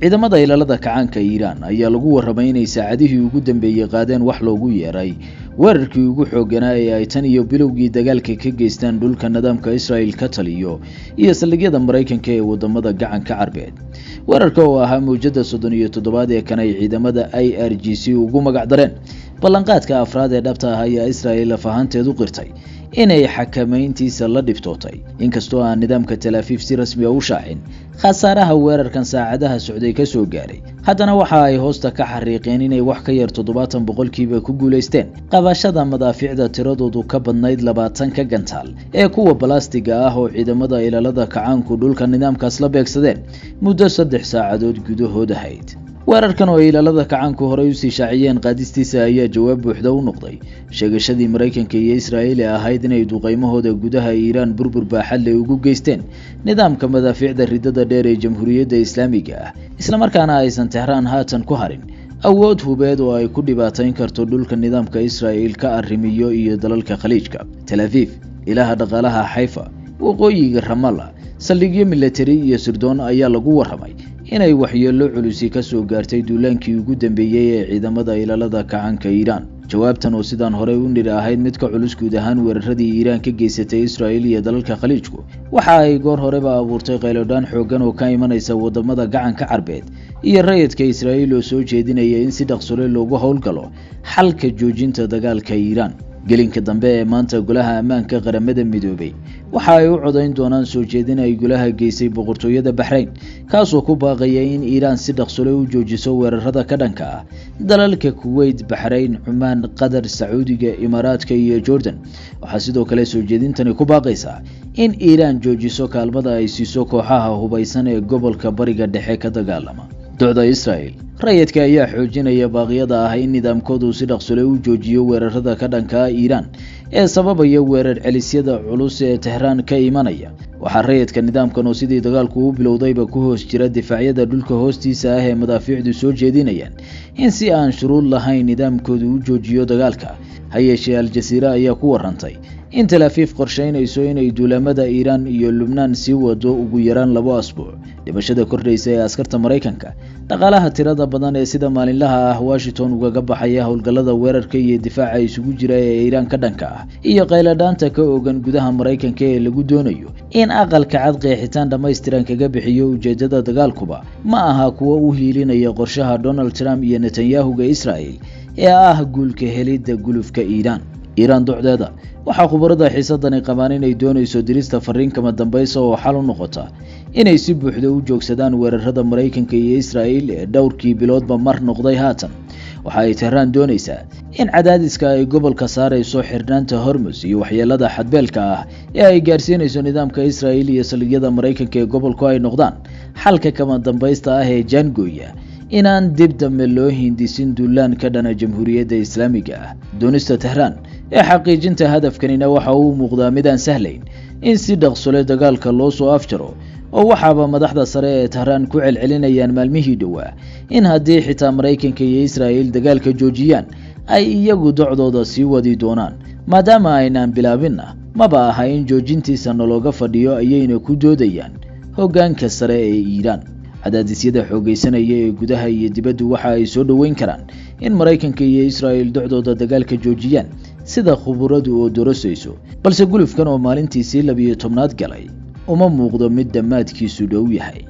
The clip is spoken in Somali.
Ciidamada Ilaalada Kacaanka Iiraan ayaa lagu warramay inay saacadihii ugu dambeeyey qaadeen wax loogu yeeray weerarkii ugu xoogganaa ee ay tan iyo bilowgii dagaalka ka geystaan dhulka nidaamka Israel ka taliyo iyo saldhigyada Maraykanka ee wadamada Gacanka Carbeed. Weerarka oo ahaa mawjada 37aad ee kan ay ciidamada IRGC ugu magac dareen ballanqaadka afraad ee dhabta ah ayaa Israel laf ahaanteed u qirtay inay xakamayntiisa la dhibtootay, inkastoo aan nidaamka Tel Aviv si rasmi ah u shaacin khasaaraha weerarkan saacadaha socday ka soo gaaray. Haddana waxa ay hoosta ka xariiqeen inay wax ka yar 70% ku guulaysteen qabashada madaafiicda tiradoodu ka badnayd 20ka gantaal ee kuwa balastiga ah oo ciidamada Ilaalada Kacaanku dhulka nidaamkaas la beegsadeen muddo 3 saacadood gudahood ahayd. Weerarkan oo ay Ilaalada Kacaanku horey usii shaaciyeen qaadistiisa ayaa jawaab buuxda u noqday sheegashadii Maraykanka iyo Israa'iil ee ahayd inay duqeymahooda gudaha Iiraan burbur baaxad leh ugu geysteen nidaamka madaafiicda ridada dheer ee Jamhuuriyadda Islaamiga ah, islamarkaana aysan Tehraan haatan ku harin awood hubeed oo ay ku dhibaatayn karto dhulka nidaamka Israa'iil ka arrimiyo iyo dalalka Khaliijka. Tel Aviv, ilaha dhaqaalaha Xayfa, waqooyiga Ramalla, saldhigyo milatari iyo sirdoon ayaa lagu warramay inay waxyeello culusi ka soo gaartay duulaankii ugu dambeeyey ee ciidamada Ilaalada Kacaanka Iiraan. Jawaabtan oo sidaan horey u niri ahayd mid ka culus guud ahaan weeraradii Iiraan ka geysatay Israa'iil iyo dalalka Khaliijku, waxa ay goor horeba abuurtay qaylodhaan xooggan oo ka imanaysa wadamada Gacanka Carbeed iyo rayidka Israa'iil oo soo jeedinaya in si dhaqsole loogu howlgalo xalka joojinta dagaalka Iiraan. Gelinka dambe ee maanta, Golaha Ammaanka Qaramada Midoobay waxa ay u codayn doonaan soo jeedin ay golaha geysay Boqortooyada Baxrayn, kaasoo ku baaqaya in Iiraan si dhaqsole u joojiso weerarada ka dhanka ah dalalka Kuweyt, Baxrayn, Cumaan, Qatar, Sacuudiga, Imaaraadka iyo Jordan. Waxaa sidoo kale soo jeedintani ku baaqaysaa in Iiraan joojiso kaalmada ay siiso kooxaha hubaysan ee gobolka Bariga Dhexe ka dagaalama. Docda Israel, rayidka ayaa xoojinaya baaqyada ah in nidaamkoodu si dhaqsole u joojiyo weerarada ka dhanka ah Iiraan ee sababaya weerar celisyada culus ee Tehraan ka imanaya. Waxaa rayidka nidaamkan oo sidii dagaalku u bilowdayba ku hoos jira difaacyada dhulka hoostiisa ah ee madaafiicdu soo jeedinayaan in si aan shuruud lahayn nidaamkoodu u joojiyo dagaalka. Ha yeeshee, Al-Jasiira ayaa ku warantay in Tel Aviv qorsheynayso inay duulaamada Iiraan iyo Lubnaan sii wado ugu yaraan 2 asbuuc. Dhimashada kordhaysa ee askarta Maraykanka, dhaqaalaha tirada badan ee sida maalinlaha ah Washington ugaga baxaya howlgallada weerarka iyo difaaca isugu jira ee Iiraan ka dhanka ah, iyo qayladhaanta ka ogan gudaha Maraykanka ee lagu doonayo in Aqalka Cad qeexitaan dhammaystiran kaga bixiyo ujeedada dagaalkuba ma aha kuwo u hiilinaya qorshaha Donald Trump iyo Netanyahuga Israel ee ah guulka helidda gulufka Iiraan. Iiraan docdeeda, waxaa khubarada xiisadani qabaan inay doonayso dirista fariin kama dambaysa oo xal u noqota inay si buuxda u joogsadaan weerarada Maraykanka iyo Israa'iil ee dhowrkii biloodba mar noqday haatan. Waxa ay Tehraan doonaysaa in cadaadiska ay gobolka saarayso, xirnaanta Hormus iyo waxyeelada xadbeelka ah ee ay gaarsiinayso nidaamka Israa'iil iyo saldhigyada Maraykanka ee gobolku ay noqdaan xalka kama dambaysta ah ee jaangooya inaan dib dambe loo hindisin duulaan ka dhana Jamhuuriyadda Islaamiga ah. Doonista Tehraan ee xaqiijinta hadafkanina waxa uu muuqdaa mid aan sahlayn in si dhaqsole dagaalka loo soo afjaro, oo waxaaba madaxda sare ee Tehraan ku celcelinayaan maalmihii dhowaa in haddii xitaa Maraykanka iyo Israa'iil dagaalka joojiyaan, ay iyagu docdooda sii wadi doonaan, maadaama aynaan bilaabinna maba aha in joojintiisa nalooga fadhiyo, ayayna ku doodayaan hoggaanka sare ee Iiraan. Cadaadisyada xoogaysanaya ee gudaha iyo dibaddu waxa ay soo dhoweyn karaan in Maraykanka iyo Israa'iil docdooda dagaalka joojiyaan, sida khuburadu oo dorosayso, balse gulufkan oo maalintiisii 12aad galay uma muuqdo mid dhammaadkiisu dhow yahay.